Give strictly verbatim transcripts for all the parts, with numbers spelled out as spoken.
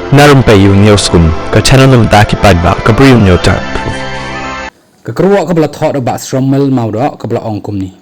Na Rympei U News Kum, ka channel na bynta ki paidbah ka Bri U News Tap. Ka kyrwoh kaba la thoh da u Bah Shromel Mawdoh kaba la ong kumne.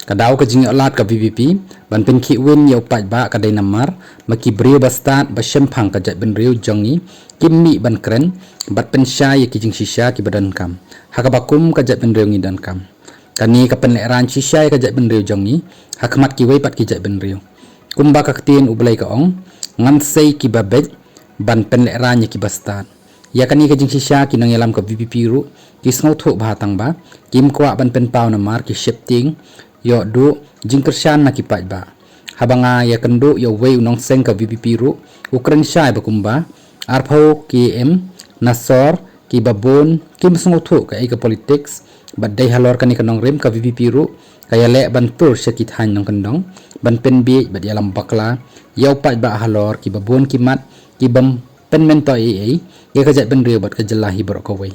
Ka daw ka jingïoh lad ka VPP ban pynkhih win ïa u paidbah ka dei namar ma ki briew ba stad ba shemphang ka jaitbynriew jong ngi kim mih ban kren bad pynshai ïa ki jingshisha kiba donkam ha kaba kum ka jaitbynriew ngi donkam. Kane ka pynlehraiñ shisha ïa ka jaitbynriew jong ngi ha khmat kiwei pat ki jaitbynriew. Kumba ka ktien U Blei ka ong, ngan sei kiba beit ban pynlehraiñ ïa kiba stad. Ïa kane ka jingshisha ki nongïalam ka VPP ruh ki sngewthuh bha tang ba kim kwah ban pynpaw namar ki sheptieng ïoh duh jingkyrshan na ki paidbah. Haba nga ïakynduh ïa uwei u nongseng ka VPP ruh u kren shai ba kumba arphew ki em na sor kiba bun kim sngewthuh kaei ka politiks bad dei halor kane ka nongrim ka VPP ruh ka ïaleh ban tur sha ki thaiñ nongkyndong ban pynbiej bad ïalam bakla ïa u paidbah halor kiba bun ki mat kibym pynmyntoi ei ei ïa ka jaitbynriew bad ka jylla hi baroh kawei.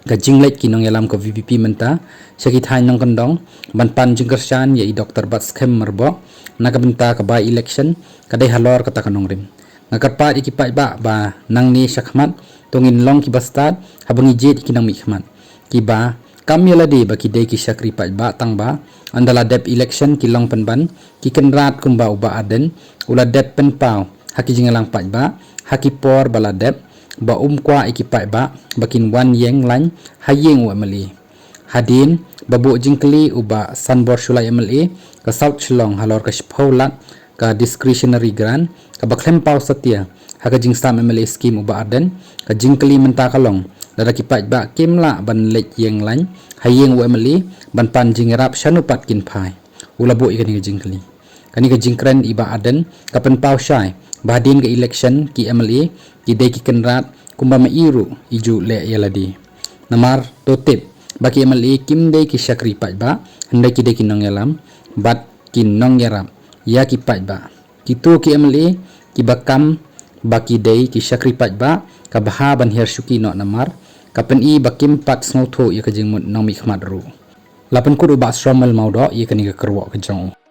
Ka jingleit ki nongïalam ka VPP mynta sha ki thaiñ nongkyndong ban pan jingkyrshan ïa i Doktor Batskhem Myrboh na ka bynta ka by-election ka dei halor kata ka nongrim. Nga kyrpad ïa ki paidbah ba nangne shakhmat to ngin long kiba stad haba ngi jied ïa ki nongmihkhmat kiba kam ïalade ba ki dei ki shakri paidbah tang ba ynda la dep election ki long pynban ki kynrad kumba u Bah Ardent u la dep pynpaw ha ki jingïalang paidbah ha ki por ba la dep ba um kwah ïa ki paidbah ba kin wan ïeng lain ha ïing u MLA. Hadien ba buh jingkylli u Bah Sanbor Shullai MLA ka South Shillong halor ka shiphew lak ka discretionary grant kaba khlem paw satia ha ka jingsam MLA scheme u Bah Ardent, ka jingkylli mynta ka long lada ki paidbah kim lah ban leit ïeng lain ha ïing u MLA ban pan jingïarap shano pat kin phai. U la buh ïa kane ka jingkylli. Kane ka jingkren i Bah Ardent ka pynpaw shai ba hadien ka election ki MLA ki dei ki kynrad kumba ma i ruh i ju leh ïalade. Namar to tip ba ki MLA kim dei ki shakri paidbah hynrei ki dei ki nongïalam bad ki nongïarap ïa ki paidbah. Kito ki MLA kiba kam ba ki dei ki shakri paidbah ka bha ban hiar shuki noh namar ka pyni ba kim pat sngewthuh ïa ka jingmut nongmihkhmat ruh. La pynkut u Bah Shromel Mawdoh ïa kane ka kyrwoh ka jong u.